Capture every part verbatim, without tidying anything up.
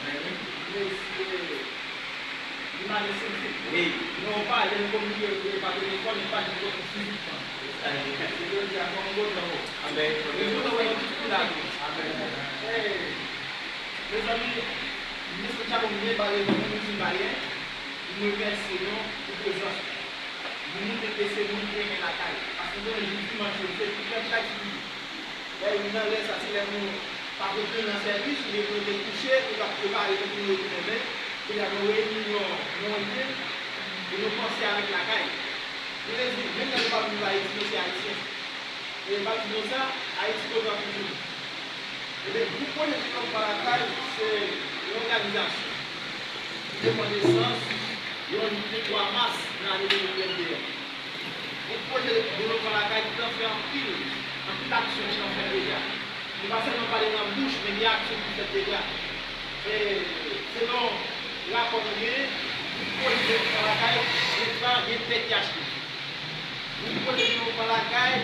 Mesye, li pa gen sensi. Wi. Non, pa, lè l kominye, li pa gen lekòl, li pa gen lekòl fizikman. Se jodi a, kòm gwo dlo. Amèn. Li kontan wè yon ti kou la tou. Amèn. Hey, mezanmi, mesye Tchako, m byen bare, mwen, mwen di bare, m remèsye nou pou prezans nou. Nou montre ke se moun ki renmen lakay. Paske nou konnen jou dimanch yo, se tout lè chak jou. Lè youn nan lè sa, se lè nou pa konprann nan sèvis, oubyen nou te kouche, nou t ap prepare nou pou nou retounen. Men, kounye a nou reyini yon, yon ide, e nou panse avèk lakay. Nou te di, menm lè nou pa viv Ayiti, nou se Ayisyen. E yo pa di nou sa, Ayiti kote w ap toujou. Ebyen, gwoup Pwojè Devlopman Lakay, se yon òganizasyon ki te pran nesans yon di twa mas nan ane de mil venn de a. Yon pwojè de devlopman lakay ki pral fè anpil, anpil aksyon ki pral fèt deja. Nou pa sèlman pale nan bouch, men gen aksyon ki fèt deja. E, selon rapò nou genyen, pou pwojè de devlopman lakay, gen twa, gen tè ki achte. Pou pwojè de devlopman lakay,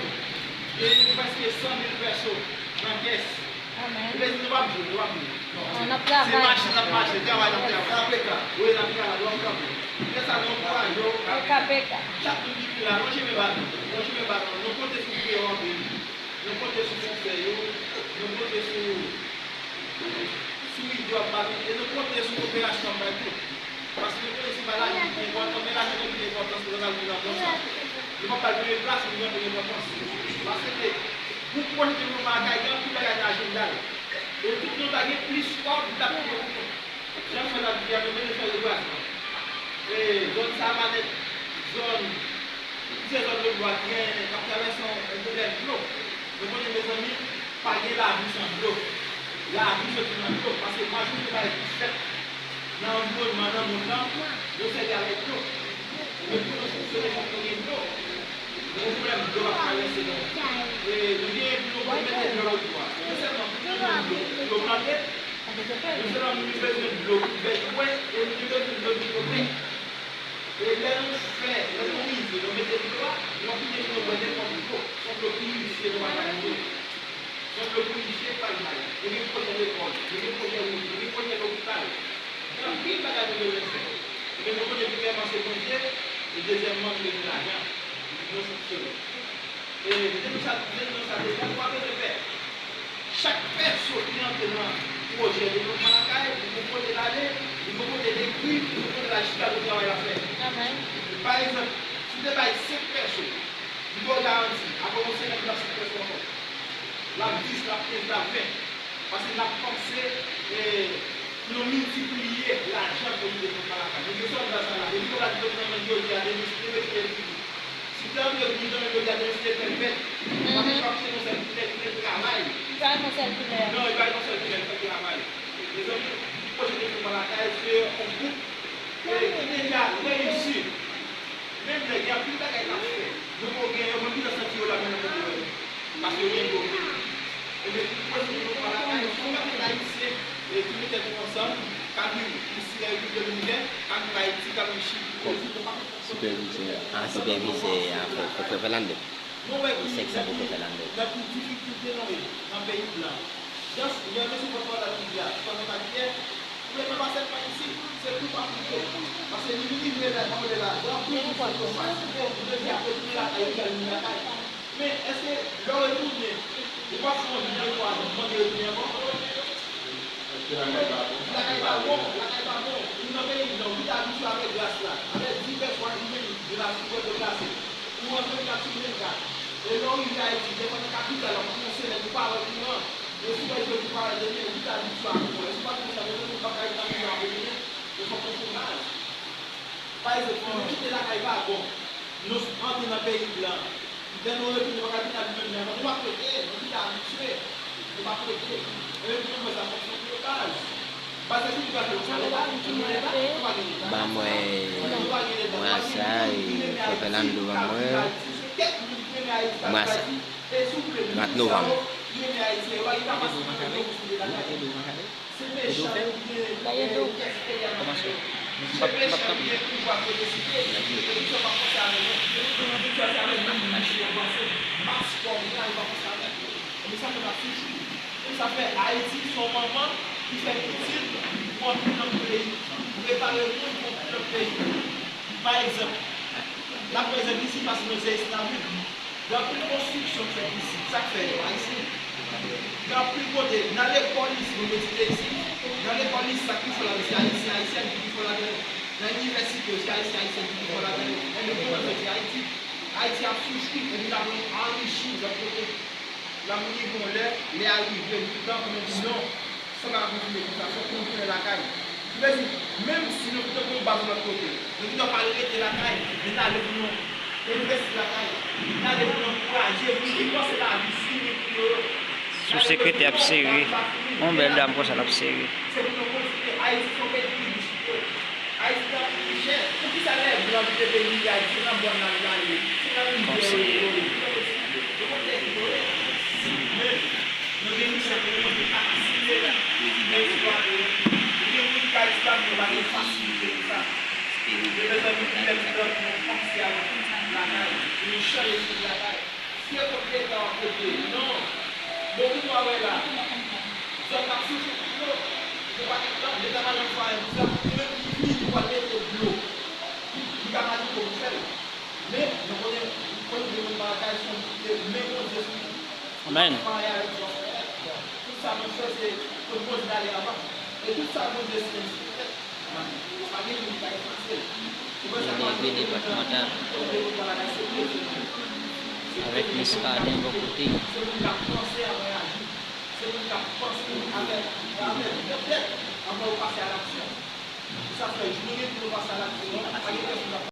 gen prèske san mil pèso nan kès. Amèn. Prezident, nou p ap jwe, nou p ap jwe. Non, n ap travay. Se mache n ap mache, travay n ap travay. K P K. Wi, n ap travay, nou ap kanpe. Lè sa, nou ankouraje w. K P K. Chak moun ki vin la, lonje men ba nou. Lonje men ba nou. Nou konte sou frè yo anpil. Nou konte sou frè yo. Nou konte sou, sou ide w ap ba nou. E nou konte sou koperasyon w ap bay tou. Paske nou konnen se pa lajan ki pi enpòtan, men lajan gen pi enpòtans pou nou al viv nan mond sa. Nou p ap bay premye plas, nou gen premye enpòtans. Paske pou pwojè devlopman lakay, gen anpil bagay nan ajanda l. E tout nou ta gen plis kòb, li t ap pi bon pou nou. Jan frè n ap di a, nou bezwen fè rebwazman. E zòn Savanèt, zòn, plizyè zòn Lebwa ki gen, k ap travèse yon, yon pwoblèm dlo. Nou konnen, mezanmi, pa gen lavi san dlo. Lavi soti nan dlo, paske majorite bagay ki fèt nan anviwònman, nan mond lan, yo sèvi avèk dlo. Men pou nou fonksyone, fòk nou gen dlo. Nou gen pwoblèm dlo k ap travèse nou. E nou gen dlo pou mete dlo lòt bò a. Men sèlman pou nou gen dlo, dlo plante, nou sèlman nou bezwen dlo pou bèt bwè, e nou bezwen dlo pou nou pè. E lè nou fè, lè nou rive, nou mete dlo a, nou kite pou nou bwè nenpòt dlo. Se yon dlo pirifye nou pa ka bwè. Se yon dlo pirifye k pa l bay. Nou gen pwojè lekòl, nou gen pwojè wout, nou gen pwojè lopital. Gen anpil bagay nou bezwen fè. Men nou konnen premyèman se Bondye, e dezyèmman nou bezwen lajan. Nou fonksyone. E, de nou sa, de nou sa deja, nou pa bezwen pè. Chak pèso ki rantre nan pwojè devlopman lakay, li gon kote l ale, li gon kote l ekri, li gon kote l al chita pou travay l ap fè. Amèn. Pa egzanp, si w te bay senk pèso, m ba w garanti, apre yon semèn, li p ap senk pèso ankò. L ap dis, l ap kenz, l ap ven. Paske n ap panse, e, pou nou miltipliye lajan pou nou devlopman lakay. Nou gen sòlda sa la. Depi sòlda te nan men jodi a, depi si te mete l fini. Si te antre vini nan men jodi a, depi si te fè l fèt, paske l ap se yon sèl kilè ki fè travay. Li pa yon sèl kilè. Non, li pa yon sèl kilè ki fè travay. Mezanmi, pwojè devlopman lakay, se yon gwoup, e, ki deja reyisi. Menm lè gen anpil bagay n ap fè, nou poko gen yon moun ki ta santi yo la menm jan nou. Paske yo gen dlo. Ebyen, pou pwojè nou pa lakay, fò w mete Ayisyen, e, ki met tèt yo ansanm, k al viv isi nan Repiblik Dominiken, k al viv Ayiti, k al viv Chili, Brezil, nou pa konn. Sipèvizè, a, sipèvizè a, fò, fò, fò fè lande. Nou wè ki, e, nan ki difikilte nou ye nan peyi blan. Jan, jan mesye pòtpawòl la te di a, pandan n ap fè, pwoblèm nan pa sèlman isit, se toupatou tou. Paske li vin rive la, nan modèl la, gen anpil moun ki pa sipòte, yo di apre tounen lakay yo, yo al vin lakay. Men, èske lè w retounen, ou pa fè yon videyo a mande retounen ankò? Èske lakay pa bon? Lakay pa bon, lakay pa bon. Ou nan peyi blan, ou vin abitye avèk glas la. Avèk divès, w ap jwenn glas, ou wè dlo glase. Ou rantre vennkat sou vennkat. E lè w rive Ayiti, depandan kapital la, ou pran yon semèn, ou pa wè kouran. Yo sou wè jodi, ou pa wè demen, ou vin abitye a kouran. Èske w pa konn sa, yo menm yo pa ka vin abitye a kouran, yo fòk yo fè baz. Pa egzanp, nou kite lakay pa bon, nou antre nan peyi blan. Lè nou retounen, nou pa ka vin al jwenn nèg, nou p ap rete, nou vin abitye, nou p ap rete. Ebyen, pou nou fè sa, fòk nou kreye baz. Baz la, se ki baz la, nou gen Leta, nou pa gen Leta. Ban mwen, mwen sa, e, fè fè nan dlo ban mwen. Mwen sa. Trant novanm. Ba yo do. Kòman sa? M p ap, m p ap kanpe. Sa fè Ayiti se yon manman ki fè pitit Kont lòt peyi, prepare moun kont lòt peyi. Pa egzanp, la pa egzanp isi, paske nou se esklav, wi. Gen anpil konstriksyon k fèt isi. Sa k fè yo pa isi? Gen anpil kote, nan lekòl isi, nou etidye isi, nan lekòl isi, sa k pi fò ladan, se Ayisyen, Ayisyèn ki pi fò ladan yo. Nan inivèsite yo, se Ayisyen, Ayisyèn ki pi fò ladan yo. Enben, kote yo soti? Ayiti. Ayiti ap soufri, epi n ap anrichi lòt kote. L ap rive yon lè, lè a rive, nou kanpe, nou di non. Sa pa ka kontinye konsa, fòk nou tounen lakay. Sa vle di, menm si nou pito gen yon baz lòt kote, nou pito pa rete lakay, men n ale pou nou envesti lakay, n ale pou nou ankouraje moun ki panse lavi fini pou yo. Sou sekretè ap sere, yon bèl dam konsa l ap sere. Se pou nou kontinye, Ayiti se yon peyi ki riche. Ayiti nan pi chè. Poukisa lè blan kite peyi a, se nan bòn nan l ale? Se nan rivyè yo ye. Yo konn fè inyore. Men, nou gen misyon pou nou konn asile, men eksplwate yo. Ou gen moun ki ka esklav, yo pa gen fasilite pou sa. Yo bezwen nou ki lè nou panse a lakay, pou nou chanje tout lakay. Se kot Leta w ap rete? Non. Bon, moun w a wè la, zòn k ap soufri pou dlo. Gen pakèt tan, Leta pa janm fè anyen pou sa. Li menm ki vini pou al mete dlo. Li ka pa di kòman fè l. Men, nou konnen, konnen gen moun pa lakay, se yon, men Bondye sou li. Amèn. Tout sa nou fè, se pou Bondye ale avan. E tout sa Bondye siyen sou tèt, pa gen moun ki ka efase l. Se pou sa nou ap mete tout tan pou nou travay, se pou Bondye. Avèk Miskaden bò kote. Se moun k ap panse avan y aji. Se moun k ap panse avèk, avèk tèt anvan yo pase a laksyon. Sa fè, jounen pou yo pase a laksyon, pa gen pèsonn k ap